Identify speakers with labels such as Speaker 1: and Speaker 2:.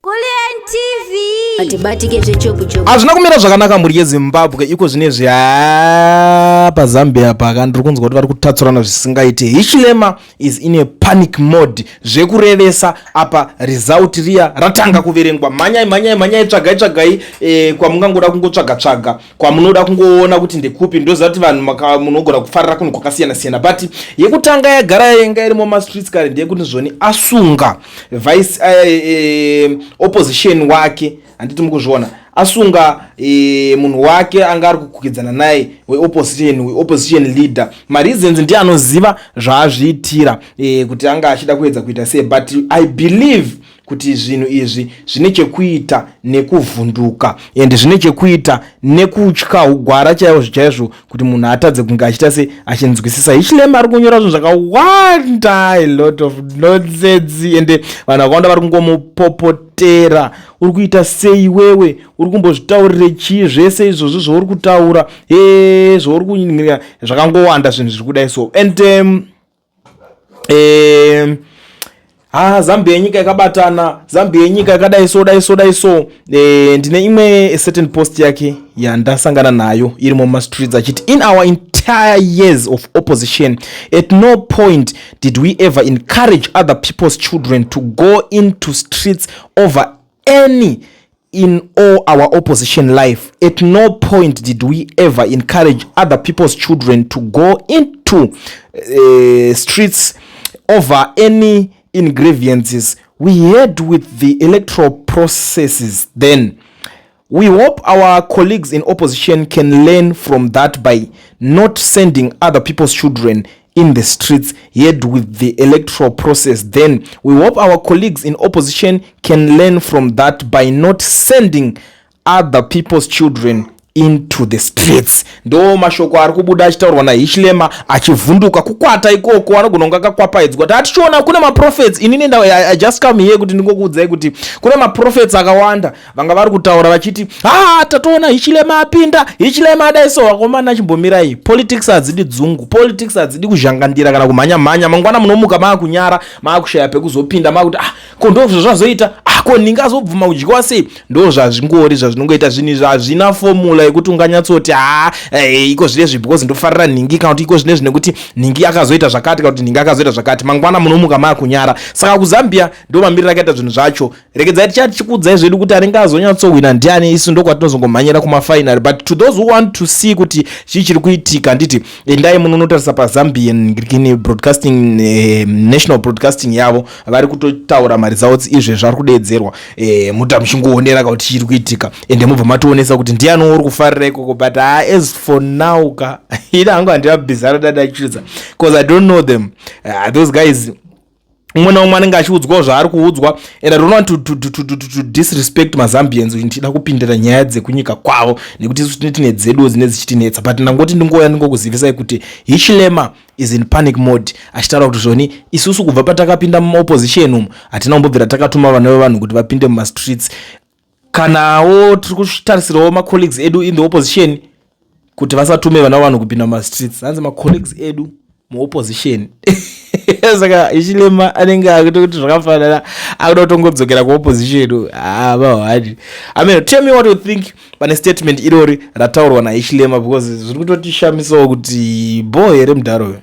Speaker 1: Kulliant TV.
Speaker 2: Atibatike zvechopu chopu.
Speaker 3: Hazvina kumira zvakanaka mhuri yeZimbabwe iko zvinezvi. Haa, paZambia paka ndiri kunzwa kuti vari kutatsurana zvisingaiti. Hichilema is in a panic mode zvekurevesa. Apa result riya ratanga kuverengwa. Mhanyai, mhanyai, mhanyai, tsvagai, tsvagai kwamungangoda kungotsvaga tsvaga, kwamunoda kungoona kuti ndekupi. Ndoziva kuti vanhu munogona kufarira kunhu kwakasiyana siyana, but yekutanga yagara yanga irimo mumastreets kare ndeyekuti zvoni asunga vice opposition wake, handiti mukuzviona? Asunga munhu wake anga ari kukwikwidzana naye weopposition leader. Mareasons ndiye anoziva zvaazviitira, kuti anga achida kuedza kuita sei, but I believe kuti zvinhu izvi zvine chekuita nekuvhunduka and zvine chekuita nekutya ugwara chaizvo chaizvo, kuti munhu atadze kunge achiita se achinzwisisa. Hichilema ari kunyora zvinhu zvakawanda, a lot of nonsense, ende vanhu vakawanda vari kungomupopotera: "Uri kuita sei iwewe? Uri kumbozvitaurire chii zvese izvozvo zvauri kutaura e zvauri ku?" Zvakangowanda zvinhu zviri kudai. So and ha, Zambia yenyika yakabatana, Zambia yenyika yakadai so, dai so, dai so. Ndine imwe certain post yake yandasangana nayo irimo mumastreets achiti, "In our entire years of opposition, at no point did we ever encourage other people's children to go into streets over any. In all our opposition life, at no point did we ever encourage other people's children to go into streets over any grievances we had with the electoral processes. Then we hope our colleagues in opposition can learn from that by not sending other people's children in the streets yet with the electoral process. Then we hope our colleagues in opposition can learn from that by not sending other people's children into the streets." Ndo mashoko ari kubuda achitaurwa naHichilema achivhunduka kukwata ikoko. Anogona kunge akakwapaidzwa. Tatichiona kune maprophets. Inini I just come here kuti ndingokuudzai kuti kune maprophets akawanda vanga vari kutaura vachiti, "Ha, tatoona Hichilema apinda, Hichilema adai." So vakomana, chimbomirai. Politics hadzidi dzungu, politics hadzidi kuzhangandira kana kumhanya mhanya. Mangwana munomuka maakunyara, maakushaya pekuzopinda, maakuti, "Ah, ko ndozvo zvazoita? Ah, ko ndingazobvuma kudyiwa sei?" Ndo zvazvingori, zvazvinongoita. Zvinhu izvi hazvina formula yekuti unganyatsoti, "Ha, iko zvinezvi because ndofarira nhingi," kana kuti, "Iko zvinezvi nekuti nhingi akazoita zvakati," kana kuti, "Nhingi akazoita zvakati." Mangwana munomuka maakunyara. Saka kuZambia ndo mamiriro akaita zvinhu zvacho. Regedzai tichati tichikuudzai zvedu kuti anenge azonyatsowina ndiani. Isu ndokwatinozongomhanyira kumafinal, but to those who want to see kuti chii chiri kuitika, nditi endai munonotarisa paZambian Broadcasting, National Broadcasting yavo. Vari kutotaura maresults izvezvi ari kudeedzerwa. Muta muchingoonera kuti chiri kuitika, ende mubva mationesa kuti ndiani uri kufarira ikoko. But as for now ka, ini hangu handina bhizaro dadachiudza because I don't know them, those guys. Umwe naumwe anenge achiudzwawo zvaari kuudzwa, and I don't want to disrespect maZambians kuti ndida kupindira nyaya dzekunyika kwavo, nekuti isu tine dzedu dzine dzichitinetsa. But ndangoti ndingouya ndingokuzivisai kuti Hichilema is in panic mode, achitaura kuti zvoni isusu kubva patakapinda muopposition umu hatina kumbobvira takatuma vana vevanhu kuti vapinde mumastreets. Kanawo tiri kutarisirawo macolleagues edu in the opposition kuti vasatume vana vanhu kupinda mumastreets. Hanzi macolleagues edu muopposition. Saka Hichilema anenge akuti kuti zvakafanana, akuda kutongodzokera kuopposition. Vahwani, I mean, tell me what you think pane statement irori rataurwa naHichilema, because zviri kutotishamisawo kuti bo here mudharoyo.